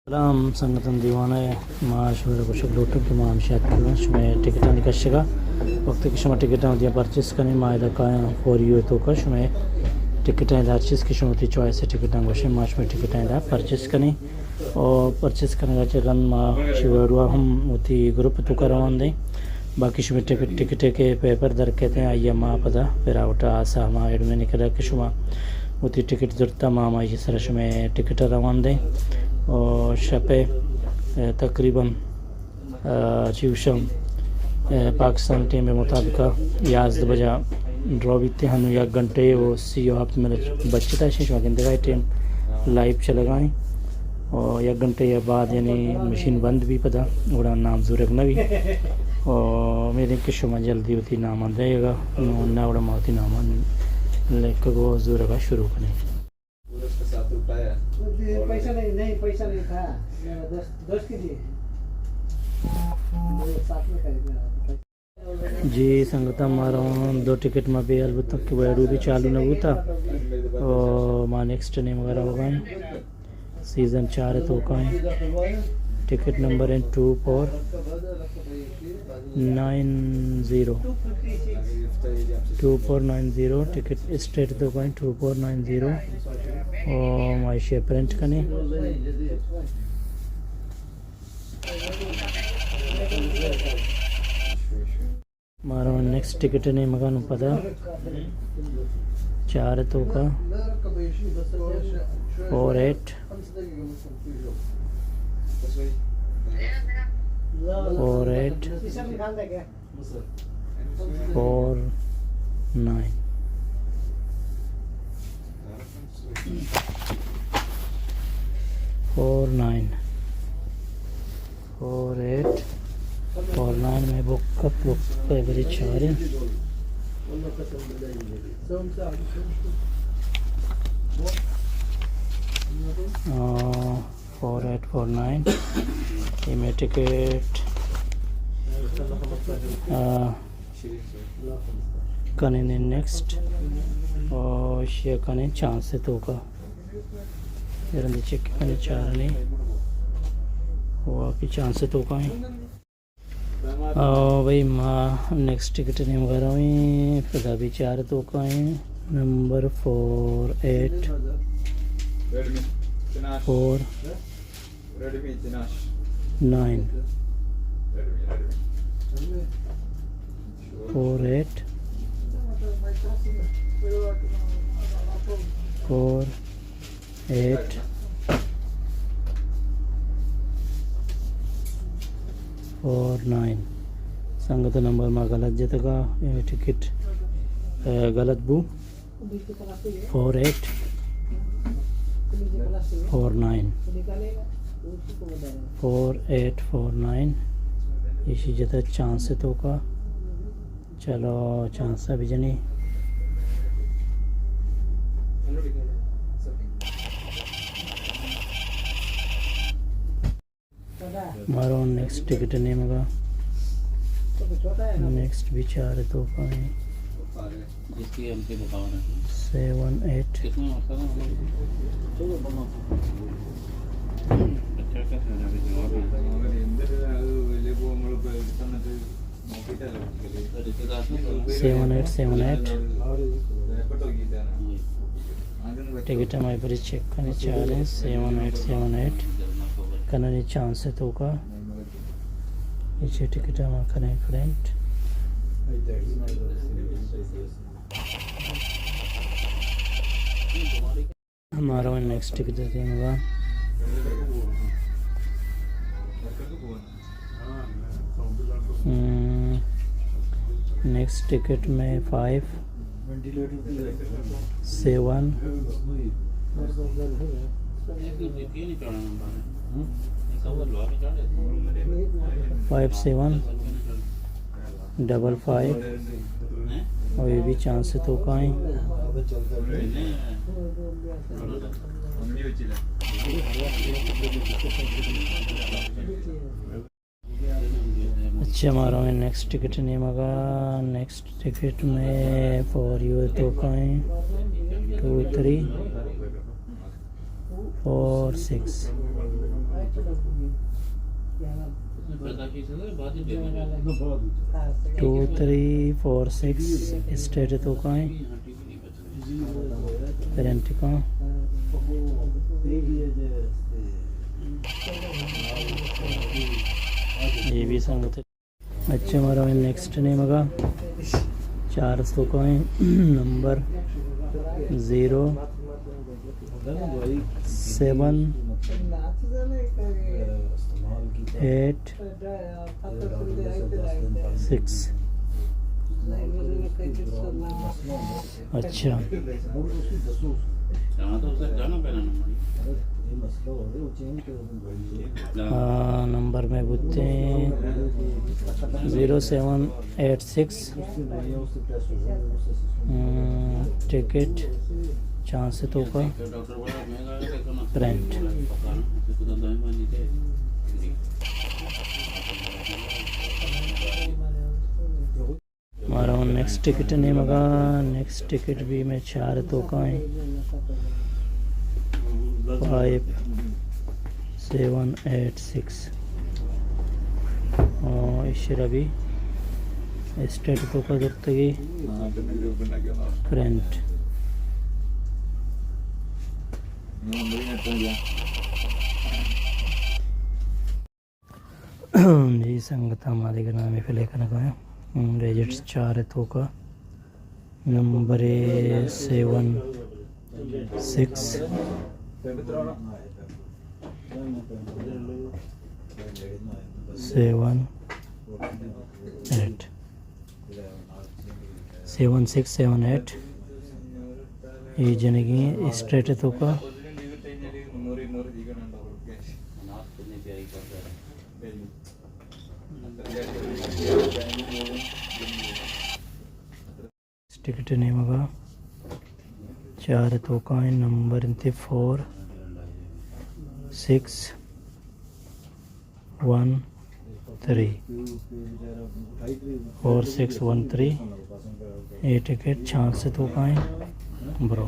سلام سنگتاں، دیوان ءَ ما شمارا گوشگ لوٹوں کہ ما ہمشی اتکگاں شمئے ٹکٹانی کشگ ءَ۔ وقتے کہ شما ٹکٹاں وتی پرچیز کنیں، ما ادا کایاں فور یو ءِ توکا شمئے ٹکٹاں ادا ہر چیز کہ شما وتی چوائس ءِ ٹکٹاں گوشیں، ما شمئے ٹکٹاں ادا پرچیز کنیں۔ اور پرچیز کنگ ءَ چہ رند ما چہ ویڈیو ہم وتی گروپ ءِ توکا روان دیں۔ باقی شمئے ٹکٹ، ٹکٹ ءِ کہ پیپر در کیت ایں، آئی ءَ ما پدا پراوٹ ءَ آسا ہما ایڈمن ءِ کرا کہ شما وتی ٹکٹ زرتا، ما ہمائی سرا شمئے ٹکٹ ءَ روان دیں۔ اور شپ ءَ، اے، تقریباً، اے، چی گوشاں، اے، پاکستان ٹیم ءِ مطابق ءَ یازدہ بجہ ڈرا بیت ایں، ہنو یک گھنٹے و سی و ہفت منٹ بچتا، شما گندگا ٹیم لائیو چلگا ایں۔ اور یک گھنٹے یا بعد یعنی مشین بند بی پدا، گڑا نام زورگ نہ بی۔ اور امید ایں کہ شما جلدی وتی نام دئیگا، نہ گڑا ما وتی نام لکھگ و زورگا شروع کنیں۔ پیسہ نہیں، نہیں، پیسہ نہیں تھا۔ میرا دوست، دوست کے لیے۔ میرے ساتھ میں خریدنا ہے۔ جی سنگتاں، مارا دو ٹکٹ ما بے حال بوتاں کہ ویڈیو بھی چالو نہ بوتا۔ او ما نیکسٹ نیمگا روگا ایں۔ سیزن چار ءِ توکا ایں۔ ٹکٹ نمبر ایں two four nine zero. Two four nine zero, ticket straight ءِ توکا ایں ٹو فور نائن زیرو۔ او ما ایشی پرنٹ کنیں۔ مارا نیکسٹ ٹکٹ ءِ نیمگا نوں پدا چار ءِ توکا four eight, four eight, four nine, four nine. Four eight four nine میں بک اپ، بک پہ بری چاریں۔ آ، فور ایٹ فور نائن، یہ میں ٹکٹ، آ، کنیں نیکسٹ، اور شیئر کنیں چانس ءِ توکا۔ رندی چیک کنیں چارنی۔ واقعی چانس ءِ توکا ایں۔ او بھئی، ما نیکسٹ ٹکٹ ءِ نیمگا رویں، پدا بھی چار ءِ توکا ایں۔ Number four eight four nine. Four eight four eight four nine. سنگت، نمبر ما غلط جتگا، اے ٹکٹ، اے، غلط بو۔ Four eight four nine, four eight four nine. ایشی جتا چانس ءِ توکا۔ چلو، چانس ءَ بجنی۔ مارو نیکسٹ ٹکٹ ءِ نیمگا۔ نیکسٹ بھی چار ءِ توکا ایں۔ Seven eight. Seven eight seven eight. Ticket ہمائی پر چیک کنیں، چاریں، سیون ایٹ سیون ایٹ۔ کننی چانس ءِ توکا۔ ایشی ٹکٹ ہم کنیں پرنٹ۔ ہمارا نیکسٹ ٹکٹ دیتے ہیں۔ ہم، نیکسٹ ٹکٹ میں five seven, five seven double five, اور یہ بھی چانس ءِ توکا ایں۔ اچھا، ہمارا میں نیکسٹ ٹکٹ نیمگا، نیکسٹ ٹکٹ میں فور یو ءِ توکا ایں، two three four six. Two three four six straight توکا ایں۔ پرنٹ کا۔ اے بی سنگت۔ اچھا، مارا نیکسٹ نیمگا چار توکا ایں، number zero seven eight six. اچھا۔ آ، نمبر میں بوتے ہیں زیرو سیون ایٹ سکس، ہم، ٹکٹ چانس توکا پرنٹ۔ مارا نیکسٹ ٹکٹ نیمگا، نیکسٹ ٹکٹ بھی میں چار توکا ایں، فائیو سیون ایٹ سکس۔ اور ایشرا بھی اسٹیٹ توکا زرتگی پرنٹ۔ جی سنگتاں، ما دگہ نامے پلے کنگا ایں۔ ہم، ڈیجٹس چار توکا، number seven six seven eight. Seven six seven eight. اے جنگی اسٹیٹ توکا۔ ٹکٹ نیمگا چار توکا ایں، نمبر انت four six one three, four six one three. اے ٹکٹ چانس توکا ایں، برو۔